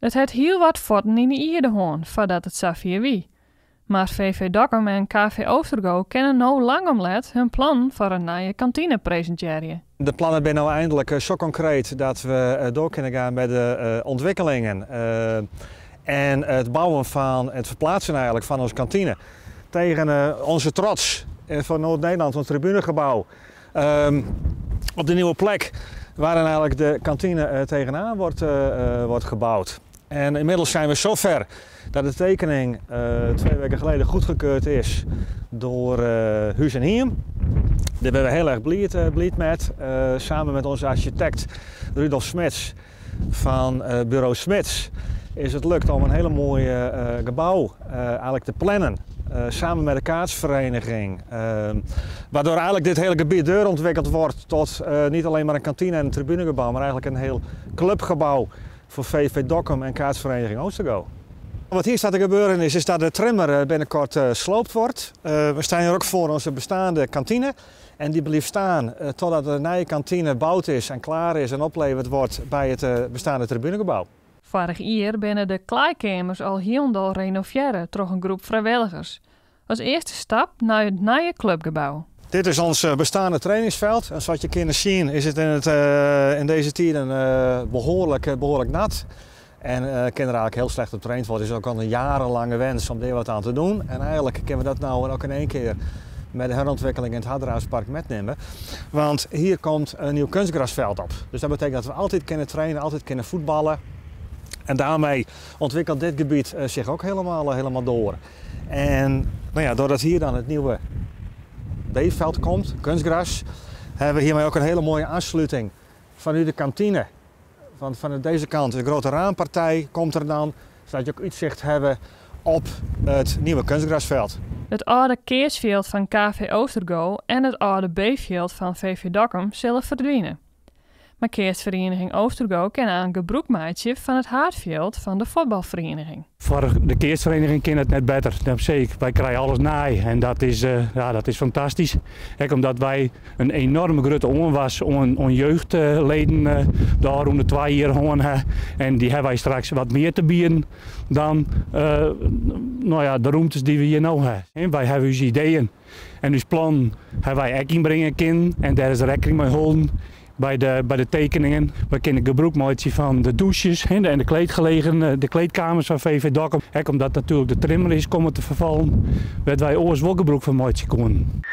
It hat hiel wat fuotten yn 'e ierde hân foardat it safier wie. Mar VV Dokkum en KV Oostergo kinne no lang om let hun plannen foar in nije kantine presintearje. De plannen binne no eindelijk sa konkreet dat we door kunnen gaan met de ontwikkelingen en het bouwen van het verplaatsen eigenlijk van onze kantine tegen onze trots van Noord-Nederland, ons tribunegebouw, op de nieuwe plek waar dan eigenlijk de kantine tegenaan wordt gebouwd. En inmiddels zijn we zover dat de tekening 2 weken geleden goedgekeurd is door Huis en Hiem. Daar ben we heel erg blij met. Samen met onze architect Rudolf Smits van bureau Smits is het lukt om een hele mooie gebouw eigenlijk te plannen. Samen met de kaatsvereniging. Waardoor eigenlijk dit hele gebied doorontwikkeld wordt tot niet alleen maar een kantine en een tribunegebouw, maar eigenlijk een heel clubgebouw voor VV Dokkum en kaatsvereniging Oostergo. Wat hier staat te gebeuren is dat de trimmer binnenkort sloopt wordt. We staan hier ook voor onze bestaande kantine. En die blijft staan totdat de nieuwe kantine gebouwd is en klaar is en opleverd wordt bij het bestaande tribunegebouw. Foarich jier binne de klaaikeamers al hielendal renovearre troch in groep frijwilligers. As earste stap nei it nije klupgebou. Dit is ons bestaande trainingsveld. En zoals je kunt zien is het in deze tijden behoorlijk nat. En kan er eigenlijk heel slecht op traind worden. Het is ook al een jarenlange wens om daar wat aan te doen. En eigenlijk kunnen we dat nou ook in één keer met de herontwikkeling in het Harddraverspark metnemen. Want hier komt een nieuw kunstgrasveld op. Dus dat betekent dat we altijd kunnen trainen, altijd kunnen voetballen. En daarmee ontwikkelt dit gebied zich ook helemaal door. En nou ja, doordat hier dan het nieuwe B-veld komt, kunstgras, hebben we hiermee ook een hele mooie aansluiting vanuit de kantine. Want vanuit deze kant, de grote raampartij komt er dan, zodat je ook uitzicht hebben op het nieuwe kunstgrasveld. It âlde keatsfjild fan KV Oostergo en it âlde B-fjild fan VV Dokkum sille ferdwine. Mar keatsferiening Oostergo kin oan gebrûk meitsje fan it haadfjild fan de fuotbalferiening. Foar de keatsferiening kin it net better. Dat seker. Wy krije alles nij en ja, dat is fantastysk. Ek omdat wy in enoarme grutte oanwas oan jeugdleden dêr ûnder 2 jier hân ha. En dy hawwe wy straks wat mear te bieden dan no ja, de romtes dy't we hjir no ha. En wy hawwe ús ideeën en ús plannen hawwe wy ek ynbringe kinnen en dêr is rekkening mei holden by de tekeningen. Wy kinne gebrûk meitsje fan de dûsjes en de kleedgelegen, de kleedkeamers fan VV Dokkum. Ek omdat natuerlik de trimmer is komme te ferfallen, wêr't wy oars wol gebrûk fan meitsje koenen.